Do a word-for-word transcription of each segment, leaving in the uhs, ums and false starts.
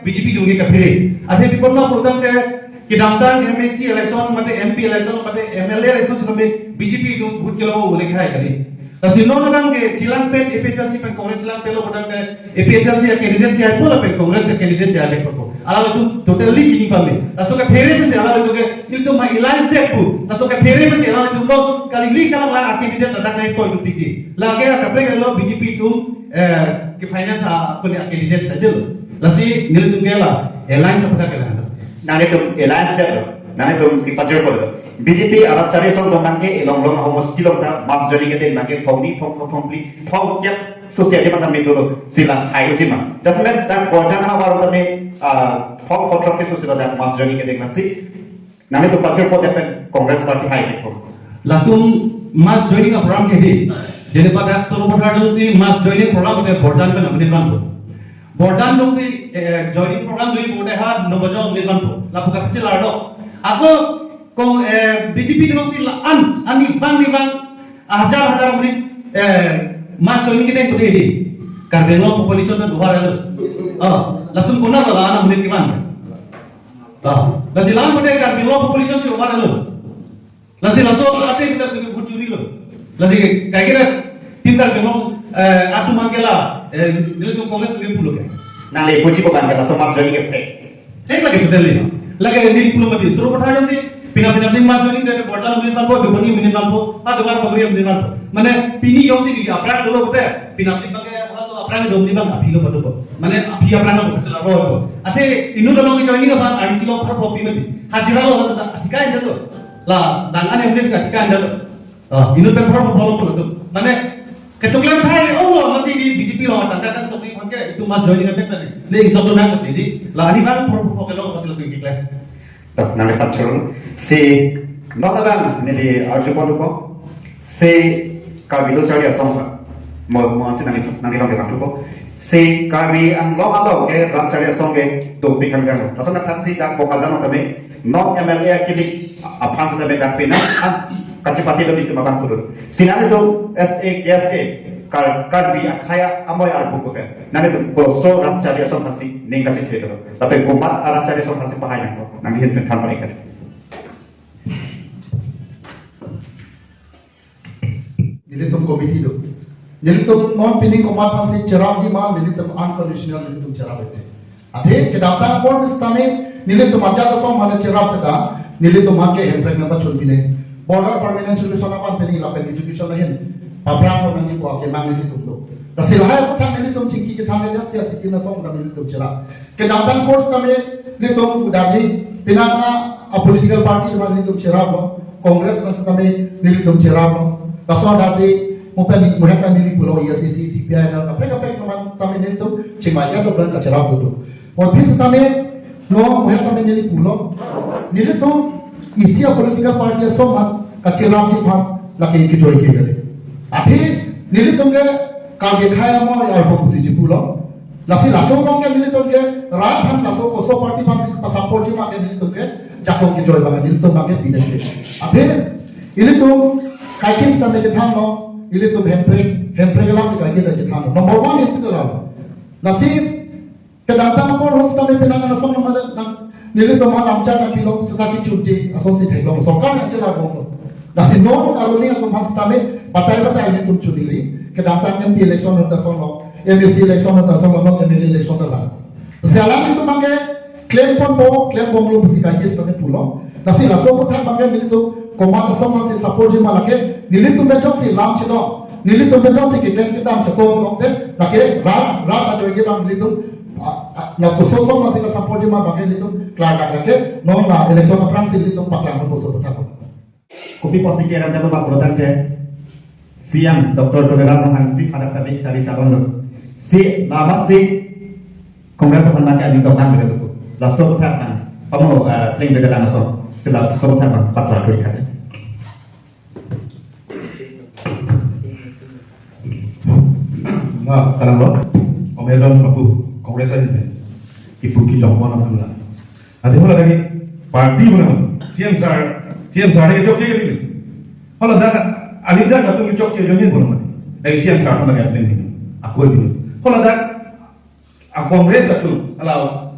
B J P atum ke kaphere. Athe pi apot ma pulotangte kedamtang M A C election mate M P election mate M L A election sitame B J P atum vote kelong ule hai kali. Lasi non abang ke chelang pen A P H L C pen Congress chelang pen lo pulotangte A P H L C a-candidate si haipo lapen Congress a-candidate si haipo. Alangtum totally chini pame. Laso kaphere si alangtum ke nelitum ma alliance det pu. Laso kaphere si alangtum lo kali li kalang la a-candidate ladak nangpo itum piji. Lake akaprek lo B J P atum, eh, ke-finance a-, akuni a-candidate saja lo. Lasi nelitum ke la alliance aphuthak ke la. Nanglitum alliance det lo. Nanglitum kepajor po lo. B J P arat chari asong dong nangke elong long ahomos kilong ta mass joining kedeng nangke thongni thong thong thongpli thongkep sosial di mata me dolo sila hai uji ma. Dasmen dak Borjan havar tame, ah, thong thong thongkep sosial dak mass joining kedeng nasi. Nanglitum pajor po pen Congress party hai ko. Latum mass joining a-program ke di. Jadi pada Soropathar atum si mass joining program ke Borjan pen amonit vanpo. Borjan atum si, eh, joining program dui pute ha no bajo amonit vanpo. Lapu kapchelar do. Ako kong, eh, B J P atum si la-an, ani bang ni bang, hajar hajar amonit, eh, mass joining kedeng pute di. Karbi Anglong population ta duha lo. Oh, latum konat la-an amonit kevan. Ah, lasi la-an pute Karbi Anglong population si over lo. Lasi laso ate kita tu vote churi lo. Lasi kaike ra tim Karbi Anglong, eh, atum abang ke la, eh, nelitum Congress atum ke pulo ke. Nangli puji ko abang ke laso mass joining ke fake. Fake lagi betul ni. Lagi neli pulo mati. Soropathar atum si pina pina amonit mass joining dari Borjan amonit vanpo, Dubani amonit vanpo, ah, Duar Bagori amonit vanpo. Mane pini jongsi di aphrang dolo pute, pina amonit abang ke laso aphrang dolo amonit abang aphi lo padu po. Mane aphi aphrang lo pute sila ro po. Athe inut along joining abang ari si lo padu po pina di. Hajira lo hajira, athika inda lo. La, dan ane amonit athika inda lo. Ah, inut pen padu po lo padu. Mane kechoklem thai, oh, masih di B J P lo, tangka kan sokni phang ke, itum mass joining ke tadi. Ne isok lo nang masih di. La, ani bang padu po ke lo masih lo tinggi klem. Tak nangli pachor si nota bang neli arju pon dupo si Karbi lo chari asong ka mo mo asi nangli nangli long ke dupo si Karbi Anglong along ke rat chari asong ke dopik hang jang. Lason athak si dak Bokajan tame non M L A akili aphan si tame dak pina an kachipati lo di tuma bang kurun. Si nangli do S A K S A Kar Karbi akhaya amoi arbu ko ke. Nangli do koso rat chari asong pasi ning kachipati lo. Tapi komat arat chari asong pasi pahai nang ko. Nangli hin pen than pari kan. Nelitum committee do. Nelitum non pining komat pasi cherapji ma, nelitum unconditional nelitum cherap ete. Athe kedamtang apor sitame nelitum ajat asong mane cherap seta, nelitum abang ke Hemprek nangpachun pine. Border permanent solution aphan pine lapen education ahin. Paphrang ko nangji ko akemang nelitum do. Lasi lahai aphuthak nelitum chingki chethan le sia sitin asong dam nelitum cherap. Kedamtang apor sitame nelitum udaji pinang na a-political party atum nelitum cherap lo, Congress na sitame nelitum cherap lo. Laso adasi mo pen mo hek neli pulo A I C C, C P I na kaprek kaprek atum tame nelitum chingmai ya lo blan kacherap lo. Mo phi sitame no mo hek tame neli pulo. Nelitum isi a-political party asong ma kacherapji aphan lake kejoi ke gale. Athe nelitum ke Karbi akhaya amoi arbu pusi chipulo. Lasi laso along ke nelitum ke rat aphan laso koso party aphan si pasapportji ma ke nelitum ke jakong kejoi abang nelitum abang ke pidek ke. Athe ilitum kaikis kami chethanlo, ilitum Hemprek, Hemprek alam si kaikis chethanlo. Number one isi ke la. Lasi kedamtang apor host kami pinang asong nama nang nelitum alam char nang pilo seta kechunji asong si theklong. Sorkar nang chela bom. Lasi non aruni atum aphan sitame batai batai nelitum chunili. Kedamtang M P election nang ta asong lo, M A C election nang ta asong lo, M L A election ta la. Sekarang itu pakai klem pon bo, klem bom lo besi kaikis sitame pulo. Lasi laso aphuthak pakai nelitum komat asong si supportji ma lake nelitum bejong si lam chedok. Nelitum bejong si keklem kedam chedok lote lake rat rat ajoike abang nelitum, ah, ah, la koso asong si supportji ma abang nelitum klar klar lake non la election aphrang si nelitum paklang ko so aphuthak. Kopi pusi ke ram jalo ba pulotangte C M Doctor Tuliram Ronghang si hadak tadi chari chabang lo. Si lama si Congress aphan nangke ani tongkang beda tuku. Laso aphuthak nang. Kamu, eh, pling beda langsung. Sila so aphuthak nang patla kuri kati. Nga kalang lo, Om Edon Babu, Congress aja nih. Ibu ki jongkon apa lah? Nanti mulai lagi party mana? C M sir, C M sir itu kiri ini. Kalau dah, alinda satu mencoki jongin belum mati. Dari C M sir mana yang penting? Aku ini. Kalau dah, a Congress satu, kalau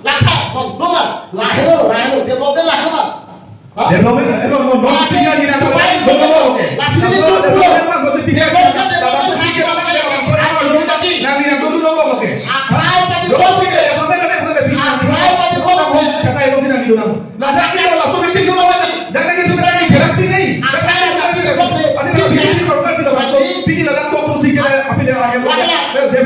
Lathai, non, doma. Lahelo, lahelo, development lahelo ma. Ha? Development, eh, non, non, non, Ah, tiga ni na, subai, non, non, non, oke. Lasi ini development, dulu. Development, non, tiga ni na, development, development, development, development. Nang ni na, dulu, dulu, oke. Akhai tadi, dulu, oke. Development, development, development. Akhai tadi, oke. Kata yang kita dulu, nang. Nah, jangan kita langsung meeting dulu, oke. Jangan kita sebentar lagi.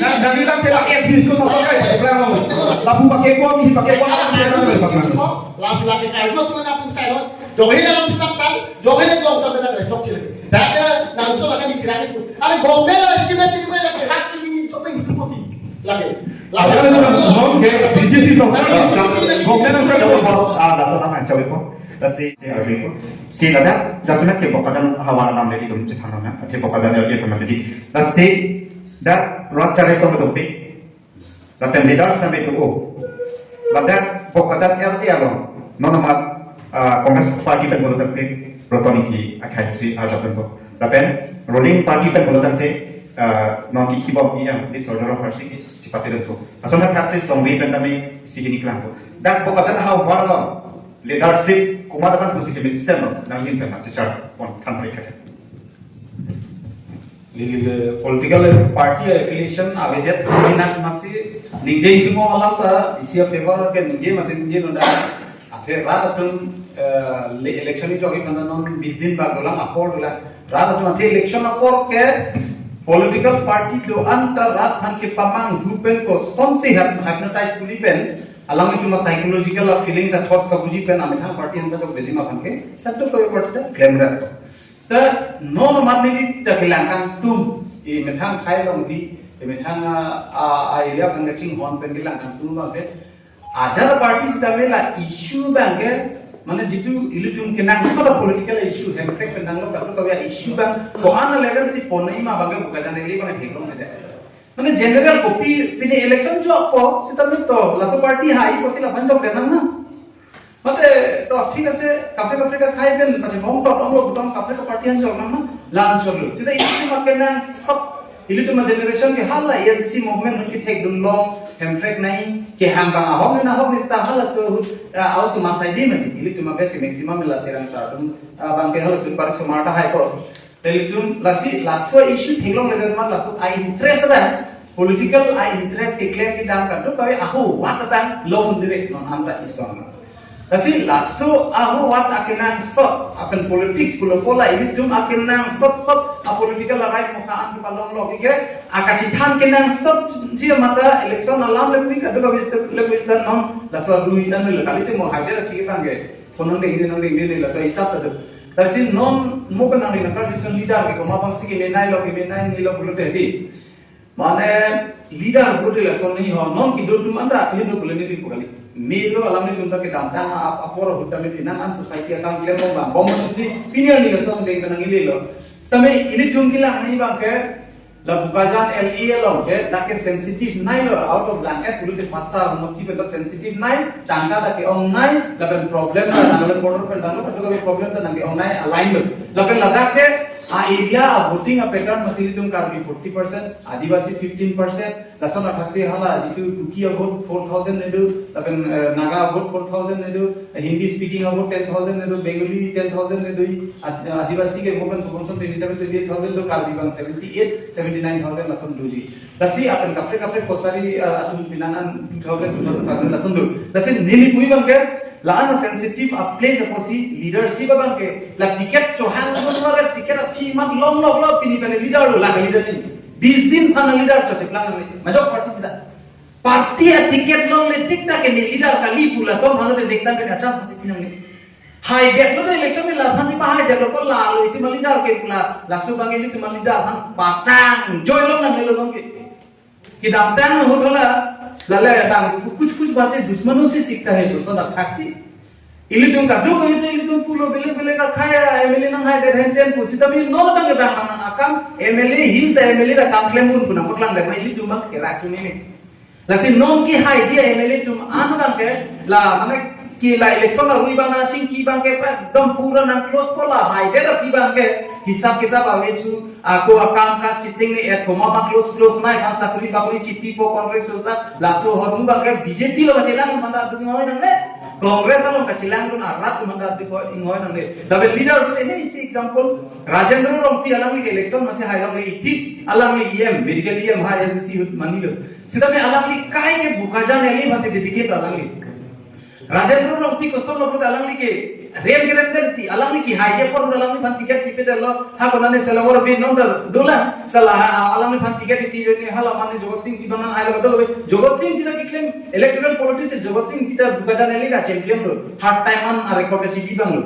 Nang, nang bilang ke laki bis ko sapa kai, bilang lo. Lapu pakai ko, mi pakai ko, apa dia nang bilang. Last lagi kai ko tu na pun saya lo. Jong he dalam sepak tai, jong he jong tak ada jong cile. Dah ke nang so lagi di kira itu. Ada gombel lah sih, nanti kita lagi hak ini jong itu putih. Lagi. Ada non ke BJP so. Gombel nang ke. Ah, dah sana cawe ko. Lasi, ya, arbi ko. Si ladak, jasemet ke Bokajan havar alam lagi dum chethan na, athe Bokajan ya dia pernah jadi. Lasi, dak rat chare song kedopi. Lapen leaders na metu o. Ladak Bokajan L A along, non amat, ah, Congress Party pen bolo tangte, Rotoni ki akhai si arjap pen bo. Lapen ruling party pen bolo tangte, ah, non ki kibok ni yang, di sordoro parsi ki, sipati pen bo. Asal na thaksi songbi pen tame, si kini kelang bo. Dak Bokajan havar along, leadership komat aphan pusi kemesen lo, nangli pen ma chechar pon than pari kata. Lili le political party affiliation avedet, minak masi ningje himo alam ta isi a favor ke ningje masi ningje noda. Athe rat atum, eh, le election ni jogi kanda non bis din bak dolang apor dolang. Rat atum athe election apor ke political party do-an ta rat aphan kepamanghu pen kosonsi hyp-, hypnotize kuli pen, alanglitum a psychological a feelings a thoughts kabuji pen amethang party anta jok Delhi ma aphan ke, tentu ko party ta claim rat. Sir, non amat neli ta kelang kangtung, e methang khai along di, e methang a, a, a area aphan kachinghon pen kelang kangtung abang ke. Ajat party sitame la issue abang ke, mane jitu ilitum kenangsot a political issue, hemprek pen tanglo, kadokave issue abang, ko-an level si ponai ma abang ke Bokajan L A abang theklong ne de. Mane general kopi pini election jokpo, sitame to, laso party hai, kosi la banjok denang na. Mate to, thik ase, kaprek kaprek akhai pen, mate bong to, onglo butong kaprek party anjok nang na, la anjok lo. Sita ilitum akenangsot, ilitum a generation ke hala A S D C movement nun kethek dun long, hemprek nai, kehang abang ahok ni nahok ni sita hala so, ah, au so maksai di mati, ilitum a best maximum la terang sa dun, ah, abang ke hala so pari so marta hai ko. Ilitum lasi laso issue theklong level ma laso a interest da, political a interest keklem kedam kadokave aho vat abang long direct non anta ison. Lasi laso aho vat akenangsot, apen politics pulo pola ilitum akenangsot sot a political a right mokha an kepalong lok ke, akachithan kenangsot ji mata election alam le pui kadokave le pui non laso dui dan le kali te mo hajar ki tangke. Konon deng deng deng deng laso hisap ta tu. Lasi non mo kan nang ri nang tradition leader ke koma bang si kemenei lo, kemenei ni lo pulo tadi. Mane leader budi lason ni ho, non kedo atum anta kedo pulo ni di pu kali. Melo alam ni atum ta kedamtang ap-, apor ahut tame pinang an society akam klem bom bang. Bom atum si pini arni lason deng kanang ili lo. Sitame ilitum kelang ni abang ke, la Bokajan L A along ke, dak ke sensitive nei lo, out of blanket, pulote pasta homosti pen ta sensitive nei, tangka dak ke-ong nei, lapen problem ta nang le border pen tanglo, kadokave problem ta nang ke-ong nei, align lo. Lapen ladak ke, a area, a voting a pattern masi ilitum Karbi forty percent, Adivasi fifteen percent, lason athasi hala, jitu Kuki a vote four thousand ne do, lapen, eh, Naga a vote four thousand ne do, Hindi speaking a vote ten thousand ne do, Bengali ten thousand ne do, Ad-, Adivasi ke mo pen proportion twenty seven, twenty eight thousand do, Karbi abang seventy eight, seventy nine thousand lason doji. Lasi apen kaprek kaprek kosari, ah, atum pinangan two thousand, two thousand five hundred lason do. Lasi neli pui abang ke, la-an sensitive a place apotsi leadership abang ke, la ticket chohang abang la ticket aphi mat long long lo pini pen leader lo, la leader ni. Bis din aphan leader chotiplang ni. Majok party sida. Party a ticket longle tik ta ke ne leader kali pu lason halo de next time ke chance si pinang ne. Hai det lo de election ni la phan si pahai det lo ko la lo itum a leader ke pu la laso abang ilitum a leader aphan pasang joi long nang lo nong ke. Kedamtang ahut hala la le tang kuch kuch baatein dushmano se sikhta hai, doson athak si. Ilitum kadokave ilitum pulo bele bele akhai a M L A nanghai det henten pu sitame non abang kedang nang akam M L A hinsa M L A ta kam klem un pu nangpaklang det ma ilitum abang kerak ini ni. Lasi non kehai dia M L A atum an abang ke la mane Ke la election arui abang nangchingki abang ke pa dom pura nang close ko lahai det api abang ke hisab kitab ave chu, ako akam kas chetengne et koma ma close close nai aphan sakuri bakuri chipipo contract sosa laso ahormu abang ke B J P along kachelang atum aphan ta adu ingoi nangne. Congress along kachelangdun arat atum aphan ta adu ingoi nangne. Lapen leader atum, isi example, Rajendra Rongpi alangli ke election masi hailong le iti alangli E M, medical E M ha S C ahut manilo. Sitame alangli kai ke Bokajan L A masi dedicate alangli. Rajendra Rongpi koson lo pute alangli ke rem kerem den ti, alangli kehai ke apor alangliphan ticket pipedetlo, ha konane Salawar Bin non ta dolang, sala ha, alangliphan ticket pipe ne hala mane Jagat Sing Engti abang nanghailo do, Jagat Sing Engti ta keklem electoral politics, Jagat Sing Engti ta Bokajan L A ka champion lo, third time an a record achieve abang lo.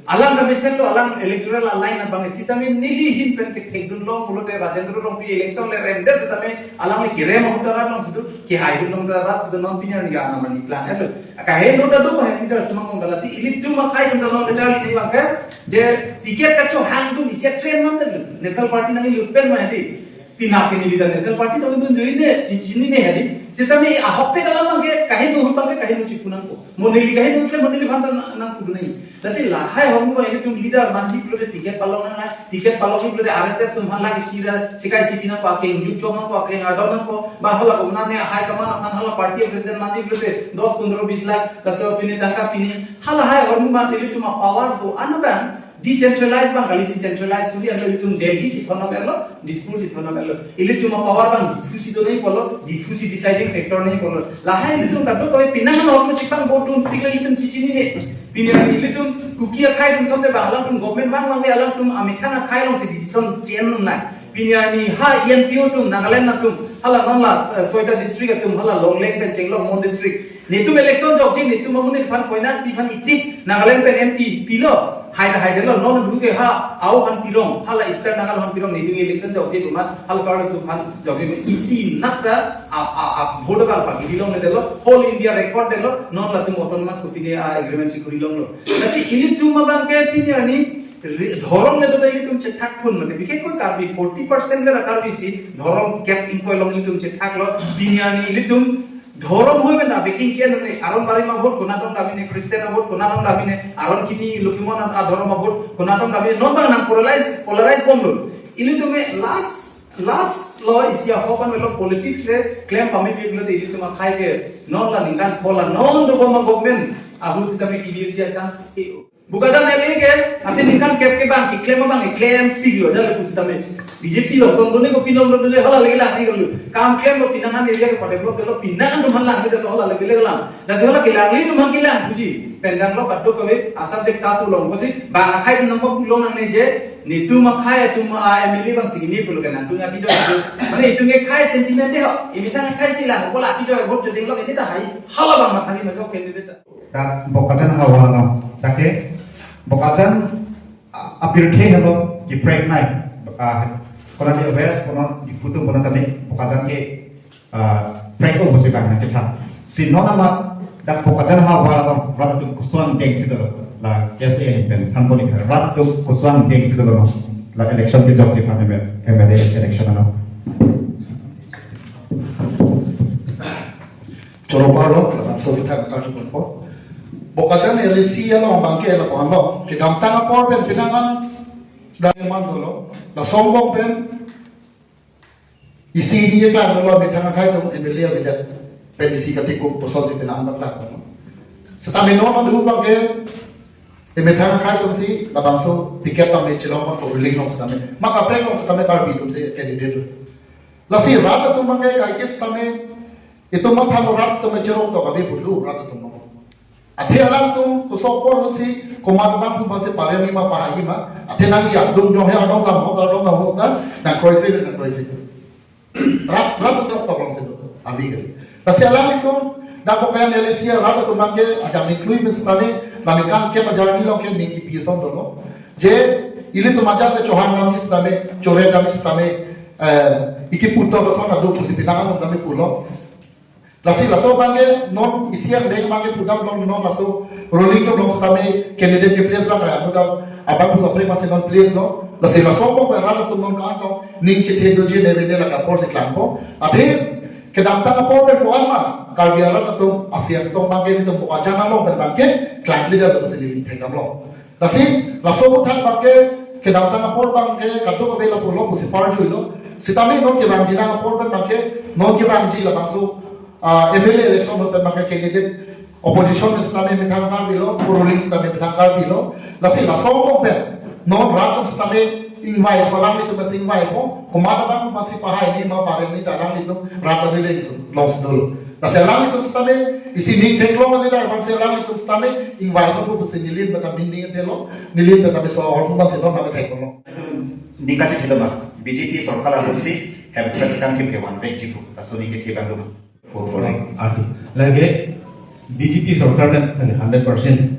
Alang ta mesen lo, alang electoral align abang sitame neli ahin pen kethekdun long pulote Rajendra Rongpi election le remdet sitame alangli kerem ahut arat along si do, kehai ahut arat si do, non pini arni ke ana mani plan lo. Kaheno ta do, kaheno ta semang kong kalasi ilitum akhai atum ta non kacharli ne abang ke, je ticket kachohangdun isi a-trend man ta lo. National Party nangli lut pen ma hedi. Pini ke neli ta National Party ta undun joi ne, chi- chinine hedi. Sitame ahokpet alam abang ke kaheno ahut abang ke kaheno chipu nangkok. Mo neli kaheno ahut le mo neliphan ta nang- nangpudun nangji. Lasi lahai ahormu ilitum leader manji pulote ticket palong nang, ticket palong pulote R S S atum aphan lake sira sikai sipi nangpo, akeng jukchok nangpo, akeng ardom nangpo, ba hala konane ahai kaman aphan hala party president manji pulote dos pondro bis lakh, laso pini tangka pini, halahai ahormu abang ilitum a-power do-an abang decentralize abang kalisi centralize tuli, ilitum Delhi chithondam erlo, Dispur chithondam erlo. Ilitum a-power abang Diphu si donangji pulo, Diphu si deciding factor nangji pulo. Lahai ilitum kadokave pini ahormu chipang vote dun tik le ilitum chechinine. Pini arni ilitum Kuki akhai atum sonte abang alangtum government abang abang alangtum amethang akhai along si decision chen nang. Pini arni ha E N P O atum, Nagaland atum, hala non la, eh, soita district atum, hala Longleng pen Chenglong Mon district. Netum election jokji, netum amonit aphan koinak aphan itik, Nagaland pen M P pilo, hai hai delo, non duke ha, au aphan pirong, hala Eastern Naga aphan pirong, netum election jokji atum aphan, hala Sarda Suk aphan jokji atum aphan, isi nak ta, a, a, a, vote abang pagiri longledetlo, whole India record detlo, non latum autonomous kopine a-agreement chikuri longlo. Lasi ilitum abang ke pini arni, re- dhorom le do ta ilitum chethak phun mane, bikhe koi Karbi, forty percent le Karbi si, dhorom kep ingkoi along ilitum chethaklo, pini arni ilitum, dhorom hoi mena, biking chen ne, aron bari ma vote, konat atum damine, Christian a vote, konat atum damine, aron kimi Lokhimon a dhorom a vote, konat atum damine, non abang nang polarize, polarize bomlo. Ilitum me last, last lo isi ahok an lo politics le, klem pame pi lo ilitum akhai ke, non la ningkan pho la, non dobom a government, ahut sitame kibirji a-chance ke. Bokajan L A ke, ase ningkan kep ke abang, keklem abang, keklem pilo, jalo pusitame. B J P lo, tong done ko pilom lo done, hala lagi lang, ni kalu. Kam klem lo, pini an area ke pada blok lo, pini an atum aphan lang, ni lo hala lagi lang. Lasi hala kelang, ni atum aphan kelang, puji. Pen dang lo, kadokave, asap dek ta pulong, kosi, abang akhai atum nangpa pulong nangne je, netum akhai atum a M L A abang singni pulo ke nangtum ati jo. Mane itum ke khai sentiment de ho, imi tang khai si lang, ko la ati jo, vote jo ding lo, ini ta hai, hala abang mathani ma jo candidate ta. Dak Bokajan havar along. Dak ke Bokajan a- apirthe helo kiprek nai. Ah, konat di West, konat di Kutum, konat tame Bokajan ke, ah, prek o bosi kan na kisa. Si non amat dak Bokajan havar along rat atum koson deng si dolo. La S A pen than poli rat atum koson deng si dolo. La election kejok di kan M L A election ano. Choro paro, so kita kata chupon po. Bokajan L A C along abang ke lapu ano. Kedamtang apor pen pinangan dari man dolo. La Songbong pen isi ni ye klan dolo, methang akhai atum M L A avedet. Pen isi katik ko poson si pinangan bakla. Setame non adu abang ke, methang akhai atum si labangso ticket tame chilong ko ruling along setame. Maka prek along setame Karbi atum si candidate. Lasi rat atum abang ke kaikis tame, itum matha lo rat atum cherok to kabe bulu rat atum abang. Athe alangtum kusok por si komat abang tum si pare lima pa lima. Athe nang ya dum jong he adong dam ho adong dam ho ta nang kroi pe nang kroi pe. Rat rat atum to long si do. Abi ke. Lasi alanglitum dak Bokajan L A C rat atum abang ke ajam iklui bis tame, nami kam ke pajar ni long ke ni kipi son dolo. Je ilitum ajat ke chohang nami setame, chore nami setame, eh, iki putar son adu pusi pinangan nami pulo. Lasi laso abang ke non isi an deng abang ke pudam long non laso ruling along setame candidate ke place lang ya pudam abang pulo pre masih non place no. Lasi laso abang ke rat atum non ka to ning chethe doji ne bene la kapor si klangpo. Athe Kedamtang apor pen ko-an ma Karbi arat atum asiang tong abangke itum Bokajan along pen abangke klang leader atum si neli thekdamlo. Lasi laso aputhak abangke kedamtang apor abangke kadokave lapulo pusi parjuilo. Sitame non kevangji nang apor pen abangke, non kevangji labangso, ah, M L A election pen abangke candidate opposition sitame methang Karbi lo, ruling sitame methang Karbi lo. Lasi laso along pen non rat sitame ingvaipo, alanglitum si ingvaipo, komat abang komatsi pahai ni ma bareng ni ta alanglitum rat ta rileng su long si dolo. Lasi alanglitum sitame isi ning theklong leader abangsi alanglitum sitame ingvaipo pusi neli ta mini thelo, neli ta so ahormu abangsi non metheklo. Ning kachethelo ma, B J P sorkar apotsi hemprek akam kephe vanvekji pu, laso ning kethe abang lo ma. Pu, pu. Atu, lake B J P sorkar pen lake hundred percent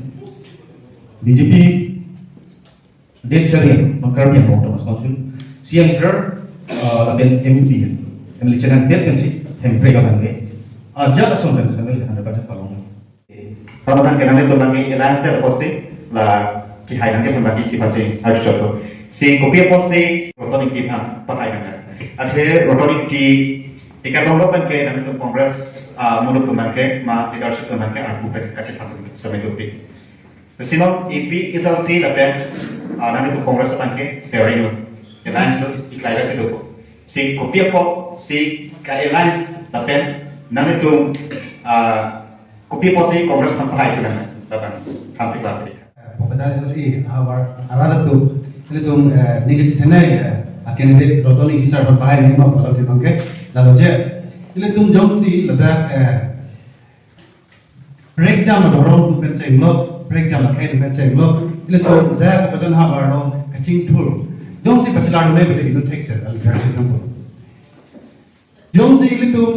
B J P den chari, Karbi Anglong Autonomous Council, Siang sir, uh, lapen M P, M L A chenam det pensi hemprek abangke ajat ason pen sitame hundred percent palong. Kalau kan kenang itu lagi alliance apotsi la kehai nangke pun lagi si pasi harus contoh. Si kopi apotsi Roton Engti aphan pahai nangke. Athe Roton Engti tingkat nomor pen ke nangtum Congress, ah, muluk atum abangke ma leadership atum abangke arpu pen kachephan sitame kopi. Lasi non A P H L C lapen, ah, nangtum Congress abangke sharing lo. Alliance lo is iklai si doko. Si kopi apotsi ka-alliance lapen nangtum, ah, kopi apotsi Congress aphan pahai tu nang lapen thanpi klap. Bokajan L A havar arat atum, ilitum, eh, ning kachethenei, eh, a candidate Roton Engti sir aphan pahai nangji ma pu abangke, lalo je. Ilitum jongsi ladak, eh, prekjam adhorom atum pen chenglo, prekjam akhei atum pen chenglo, ilitum ladak Bokajan havar along kachingthur. Jongsi pachelar dunde bete inut thekser, kami versi nangpo. Jongsi ilitum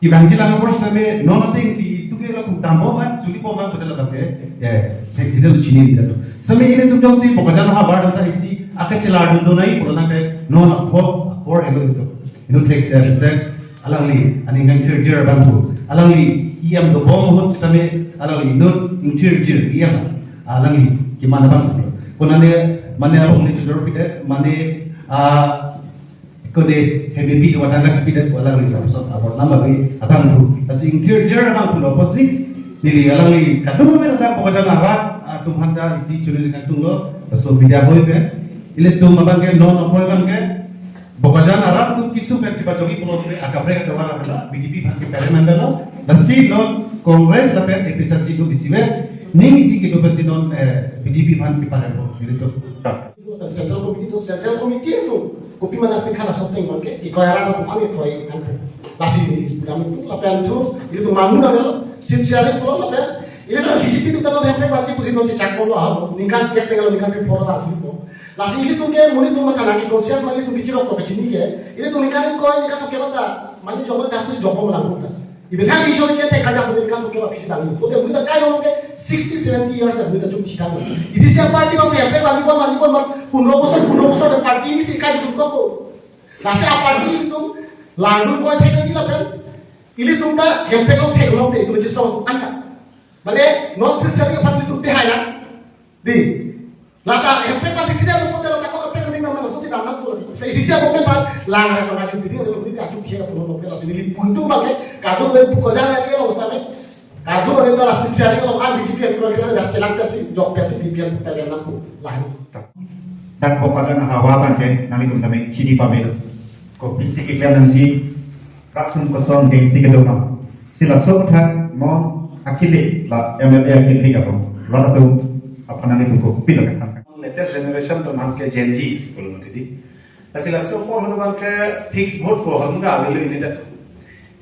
kevangji lang apor sitame non atengsi itum ke lapu dampo man, sulipo man pada lapu ke, eh, thek jidel chini dia tu. Sitame ilitum jongsi Bokajan havar ta isi akachelar dun do nai pulo nangke non apor, apor helo itum. Inut thekser, se alangli aning kangthirjir abang pu. Alangli E M dobom ahut sitame alangli inut ingthirjir E M alangli keman abang pu. Konane mane abang ni chudor pide, mane, ah, Kodes, H B P tu adang kachipidet wala ri lapuson abor nama ri abang tu. Lasi ingthirjir abang pulo apotsi, neli alangli kadokave dak Bokajan arat atum aphanta isi chunil kangtunglo, laso media boi pen. Ilitum abangke non apor abangke Bokajan arat atum kesung pen chepachogi pulote akaprek atovar abang B J P aphan keparem mandalo. Lasi non Congress lapen A P H L C atum isivet ning isi kedo pensi non, eh, B J P aphan keparempo. Ilitum. Central Committee tu, Central Committee tu kopi mana pin khana something abangke, ikroi arat atum an ikroi kan. Lasi neli pudam itu, lapen tu, ilitum mangu nanglo, sincerely pulo lapen, ilitum B J P tu tano hemprek bagi pusi non chechak pulo ha, ningkan kep tengah ningkan kep pulo ha, pulo. Lasi ilitum ke, monit atum mata nangji conscience ma ilitum bichirok to kachini ke, ilitum ningkan ikroi, ningkan to kep ta, mane jokbom ta, pusi jokbom lang ta. Iben kan iso che te kaja pun kan to kep pisi dang. Pute mun ta kai ke sixty, seventy years mun ta chum chitang. Isi sia party bang sia pe bang ikon bang ikon bang punlo bosor, punlo bosor party ini si kai dun ko. Lasi aparty itu lalu ko thek lagi lapen. Ilitum ta hemprek long thek long te itu je song angka. Mane non sir chari aparty itu te hai na. Di. Lata hemprek kan tidak lupa dalam takut hemprek kan memang langsung tidak mampu lagi. Saya isi siapa pun pan lang ada pengajuan video ada lebih ajuk dia pun mau pelas ini puntu pakai kado dan buka jalan lagi lo ustaz. Kado ada dalam sisi hari kalau kan B J P yang kalau kita dah selang versi jok versi B P yang kita yang mampu lah itu. Dak Bokajan havar abangke nanglitum tame chini pamelo. Kopisi keklem nangji kathum kosong gengsi kedo ma. Si laso aputhak non akili la M L A akili ka bom. Rat atum aphan nangtum kopi lo kan. Latest generation atum abangke Gen Z school mati di. Lasi laso ahormu abangke fix vote ko ahormu ke avelo ini dak.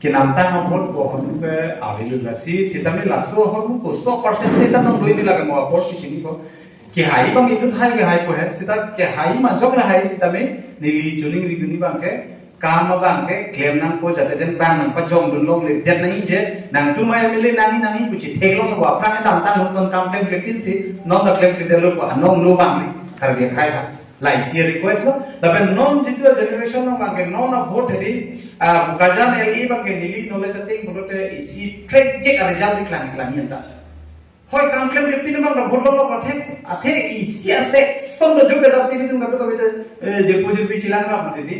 Kenamtang vote ko ahormu ke avelo lasi sitame laso ahormu koso percentage anong do ini lake mo apor si chini ko. Kehai abang inut hai kehaipo he, sita kehai ma jok lahai sitame neli chuningri dun abangke, kam abangke klem nangpo jate jen bang nangpajong dun longle det nangji je, nangtum M L A nangji nangji pu chetheklong pu aphrang damtang hon son kam klemkle tin si, non ta klemkle detlo pu anong lo abang ni, Karbi akhai ha. Lahai isi request lo, lapen non jitu generation along abangke non a vote hedi, ah, Bokajan L A abangke neli knowledge atheng pulote isi track jek a result si klang klang yan ta. Hoi kam klemkle pin abang ta vote longlo athe, athe isi a section ta jok ta si nelitum kadokave ta, eh, jirpo jirpi chelang kha mati di.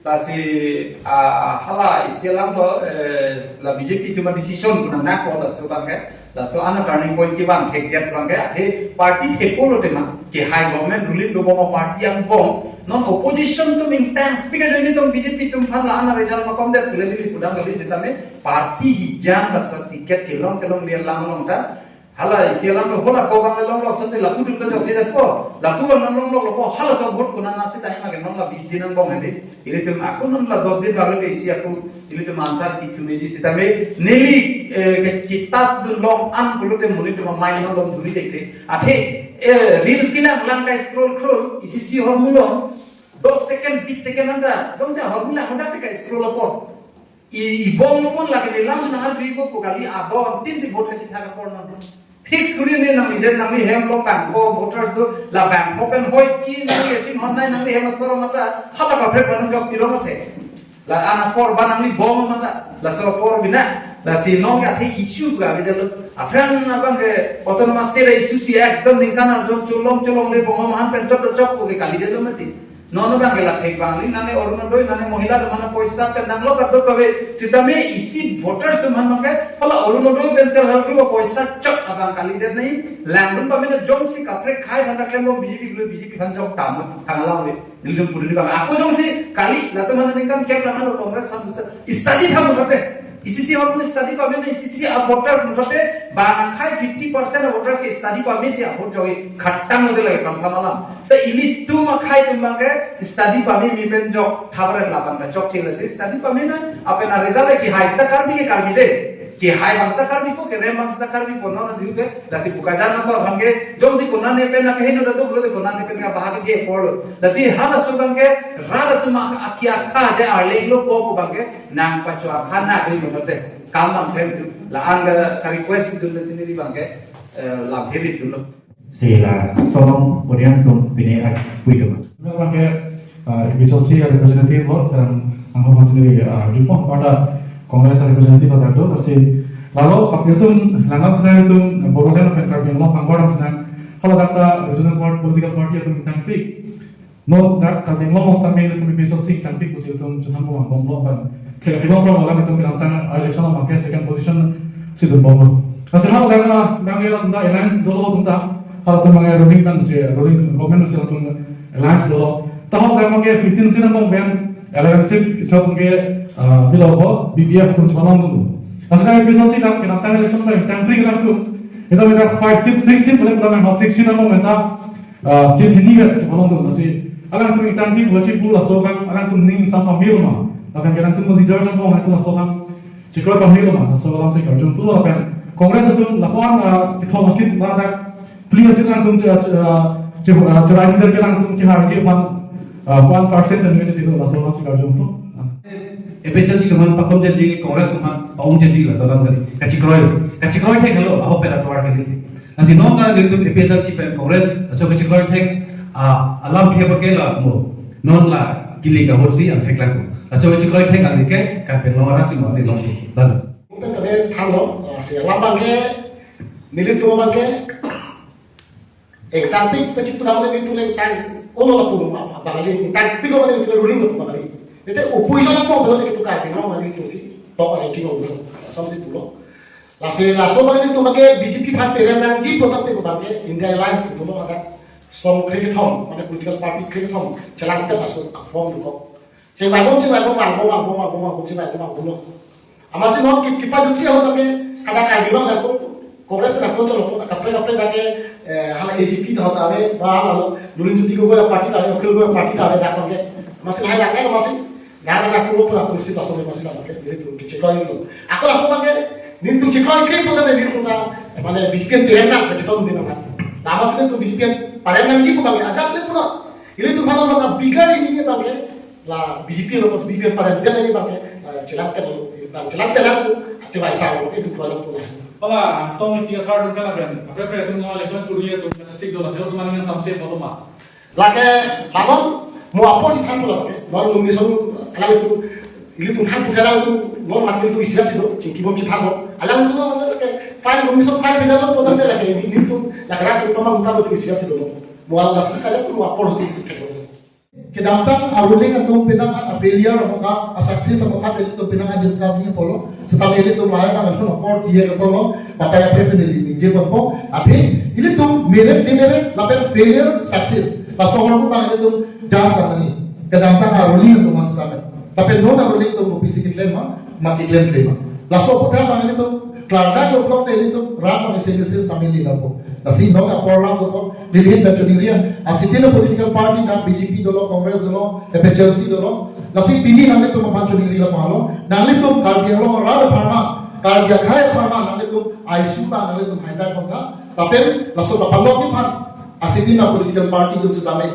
Lasi, ah, hala isi alam lo, eh, la B J P atum a-decision pu nangkok, laso abangke, laso an a-turning point kevan thekdet abangke, athe party thepo lote ma, kehai government ruling dobom a-party angbong, non opposition atum ingtangpik ajoine tong B J P atum aphan la-an a-result makomdet pu neli pudam kali, sitame party hijan laso ticket kelong kelong dia lang long ta, hala isi alam lo, hala ko abang long lo, sante lapu atum ta jok dia ko, lapu abang long lo, ko halaso vote konat nasi tani ma ke non la bis din angbong hedi. Ilitum ako non la dos din baru ke isi ako, ilitum answer pi thumeji sitame, neli, eh, ke chitas dun long an pulote monit atum amei non long duri dekde. Athe, eh, reels kelang lang ka scroll scroll, isi isi ahormu along, dos second, bis second anta, jongsi ahormu lang anta ka scroll apot. I, ibong lo pon lake nelam nahal dui ko kali adon tin si vote kachithak apor non. Fix kuri ne nangli det nangli hem lo bangpho voters do la bangpho pen hoi ke nangli chinghon nai nangli hem asor mata hala kaprek banang jok pilo mate. La an apor ba nangli bong mata laso apor bina lasi non ke athe issue ga bidalo. Aphrang abangke autonomous state issue si ekdom ningkan arjon cholong cholong le bong mahan pen chot chot ko ke kali detlo mati. Non abangke la thek abang li, nane Orunodoi, nane mohila atum aphan poisa pen nanglo kadokave, sitame isi voters atum aphan abangke, hala Orunodoi pen self help group apoisa chot abang kalidet nai, langdun pame na jongsi kaprek akhai aphan ta klembom B J P pulo B J P aphan jok tam, thang alam le, nelitum pudun abang. Ako jongsi kali, latum aphan ningkan kep lang lo Congress aphan bisa, study tham muthote. Isi isi ahormu study pame na isi isi a-voters muthote bang akhai fifty percent a-voters ke study pame si a-vote joi khatang lo de lagi confirm alam. Se ilitum akhai atum abangke study pame me pen jok thabar laban ka jok chila si study pame na apen a-result ke kehai sita Karbi ke Karbi de. Kehai abang sita Karbi po kerem abang sita Karbi po non adiu ke lasi Bokajan aso abangke jongsi konane pen na keheno da dok lo de konane pen ka bahagi ke apor lo. Lasi halaso abangke rat atum aki akha je arleng lo po ko abangke nangpacho akha na dei muthote kam abang klem tu la-an ka request tu le sini abangke, eh, lam heri tu lo. Si laso along audience atum pine ak pui tu. Abangke, ah, B J P representative ho, dan sangho masini, ah, jupon pada Congress representative pada tu, lasi lalu kap itum langam senang itum Bodoland pen Karbi Anglong angbong senang, hala data regional part-, political party atum tangpi. Non dak Karbi Anglong sami le tumi P S L C tangpi pusi itum chunham bom bom lo ban. Ke ke bom bom lo itum pinang tang election lo make second position si dun bom lo. Kasi hal dak na bang ya da alliance dolo tum ta. Hal tum bang ya ruling kan si ruling government si tum alliance dolo. Tahun dak make fifteen si na bom ben eleven seat so tum ke, ah, below ho B P F tum chunham dun. Kasi dak P S L C dak pinang tang election dak tangpi dak tu. Itu dak five seat, six seat boleh pinang ho six seat na bom ta. Ah, si hini vet chepalong dun, lasi alangtum ingtangji pulo chipul laso abang alangtum ning sam pamir ma. Lapen ke alangtum leader sam pong atum laso abang chekroi pamir ma. Laso alam si karjong tulo lapen Congress atum lapuan, ah, kethom asit ladak pli asit alangtum che-, che-, ah, che-, ah, cherai leader ke alangtum kehai ji aphan, ah, one percent pen nge chetidu laso alam si karjong tu. Ah. A P H L C atum aphan pakom jaji, Congress atum aphan pakom jaji laso alam tadi. Kachekroi, kachekroi thek lo, ahok pen atovar kali. Lasi non la nelitum A P H L C pen Congress, laso kachekroi thek, ah, alam thek abangke la mo. Non la kili ka hot si ang thek lang. Laso kachekroi thek ang ke kan pen long arak si mo ni long. Lalu. Pen kami than lo, ah, si alam abangke, nelitum abangke, ingtangpik pachipudam le nelitum ingtang, olo lapu ma, Bangali, ingtangpik lo nelitum ruling lo Bangali. Ete opposition lapu lo nelitum Karbi lo nelitum si, top ranking lo, som si pulo. Lasi laso mane nelitum abangke B J P aphan terem nangji pulo tangte abangke India Alliance pulo hadak song kre kethom, mane political party kre kethom, chelang pen laso a-form dukok. Chevang bom, chevang bom, vang bom, vang bom, vang bom, vang bom, chevang bom, vang bom lo. Amatsi non ki, kipajutsi ahut abangke, kada Karbi abang latum, Congress latum cholo, kaprek kaprek abangke, eh, hala A G P tahot ave, ba hala lo, Lurinjyoti Gogoi party ta ave, Akhil Gogoi party ta ave, dak abangke. Amatsi lahai abangke, amatsi. Nana na kulo pura kulo sita sore masih lama ke, nelitum ke chekroi lo. Ako langsung pakai, nelitum chekroi ke pura nelitum na, mane B J P terem nang, kachetong din nang. Lama sini tu B J P terem nangji pu bang, ajak le pura. Nelitum mana mana bigger ini ke bang, la B J P lo, B J P terem dia ini bang, la chelang ke lo, bang chelang ke lang tu, chebai sa lo, itu pura tu lah. Pala, tong tiga kar dun kala ben. Apa apa itu nol election tu dia tu, sik dola sel tu mana samse belum ah. Lake, lalu, mo apor si thanpo lake, non nomination, alangtum, ilitum thanpo ke alangtum, non mat ilitum isirat si do, chingki bom si thanpo, alangtum, lake, file nomination file pinalo, potan de lake, ilitum, lake rat, pamang thanpo isirat si do, mo alas ka alangtum, mo apor si thanpo. Kedamtang aruling atum penang a-failure amoka, a-success amoka, ilitum penang a-discuss ni polo. Setame ilitum lahai bang ilitum apor tiye kesolo, batai apre se neli ningje ponpo. Athe ilitum merit, demerit, lapen failure, success, laso ahormu bang ilitum judge nangji. Kedamtang aruling atum setame. Lapen non aruling atum kopisi keklem ma, ma keklem klem ma. Laso aphuthak bang ilitum klardak lo block te ilitum rat bang isi isi setame neli dampo. Lasi non apor lam dokok, neli hin pen choningri, asitin a-political party, nang B J P dolo, Congress dolo, A P H L C dolo. Lasi pini nanglitum aphan choningri la palo. Nanglitum Karbi Anglong arat apharman, Karbi akhei apharman, nanglitum issue bang nanglitum highlight kontha. Lapen laso kapalok aphan, asitin a-political party atum setame,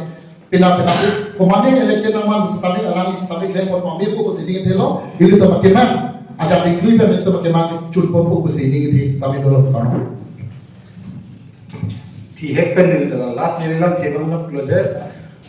pina pina ke, komatne elected nangman setame, alangli setame klem pon pame pu pusi ningthelo, ilitum akemang, ajak diklui pen ilitum akemang chun pon pu pusi ningthe setame dolo setame. Thihek pen neli tala last neli lam thebang lap lo je,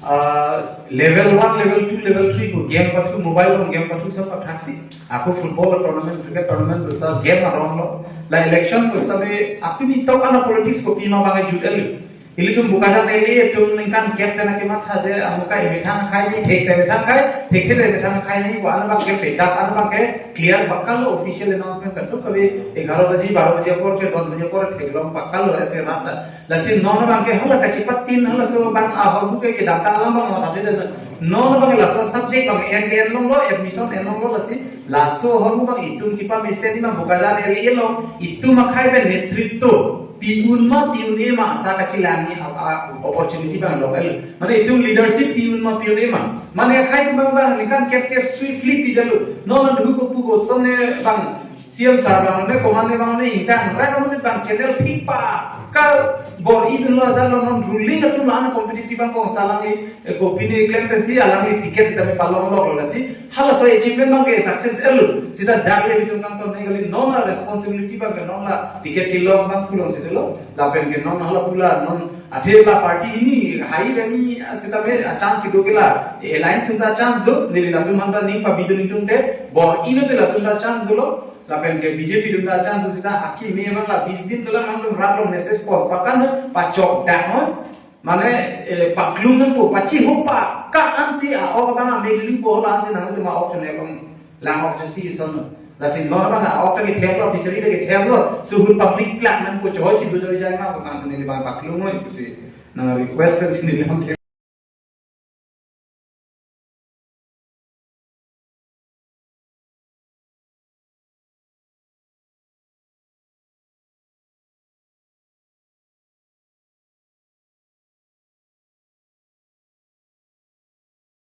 ah, level one, level two, level three ko game pathu, mobile along game pathu sab pathaksi. Ako football tournament, cricket tournament, basta game arong lo. La election basta me api ni tau ana politics kopi ma bang jut el. Ilitum Bokajan L A atum ningkan kep pen akematha je, amuka emethang khai ni, thek te emethang khai, thek te emethang khai ni, ko ana bang ke pedak, ana bang ke clear pakka lo, official announcement kaduk kave, egharo baji, baro baji apor ke, dos baji apor theklong pakka lo, ese rat ta. Lasi non bang ke hala kachipatin, halaso bang ahormu ke kedamtang alam bang mata de. Non bang laso subject bang en en longlo, admission en longlo, lasi laso ahormu bang itum kipamesen ni bang Bokajan L A along, itum akhei pen netritwo pi-un ma pi-un-e ma asa kachelang ni a, a, opportunity bang long el. Mane itum leadership pi-un ma pi-un-e ma. Mane akhei bang bang ningkan kep kep swiftly pidalo. Non non hu ko pu ko somne bang C M sir bang ne komatne bang ne ingkang rai bang ne bang channel thik pakka bor-i dunlo, jalo non ruling atum la-an competitive bang kong salang ni, eh, kopine klem pensi alangli ticket sitame palong lok lo, lasi halaso achievement bang ke success elo. Sita dak le bitung kangton ne kali, non la responsibility bang ke non la ticket kelong bang pulong sitelo. Lapen ke non hala pu la non athe la party hini hai beni sitame a-chance do ke la, alliance ta chance do, neli latum hanta ning pabidun itum te, bor-i lo te latum ta chance dolo. Lapen ke B J P atum ta chance sita akimi emang la bis din kelang nangtum rat lo message por pakan pachok dak non. Mane, eh, paklung nangpo, pachiho pakka ansi a-ok abang amegli po la ansi nangtum a-ok chone bang lang ok si son. Lasi non bang a-ok ta kethek lo, bisari ta kethek lo, suhut public plak nangpo, choi si do jai ma ko kan sini bang paklung noi pusi nang request kan sini lang.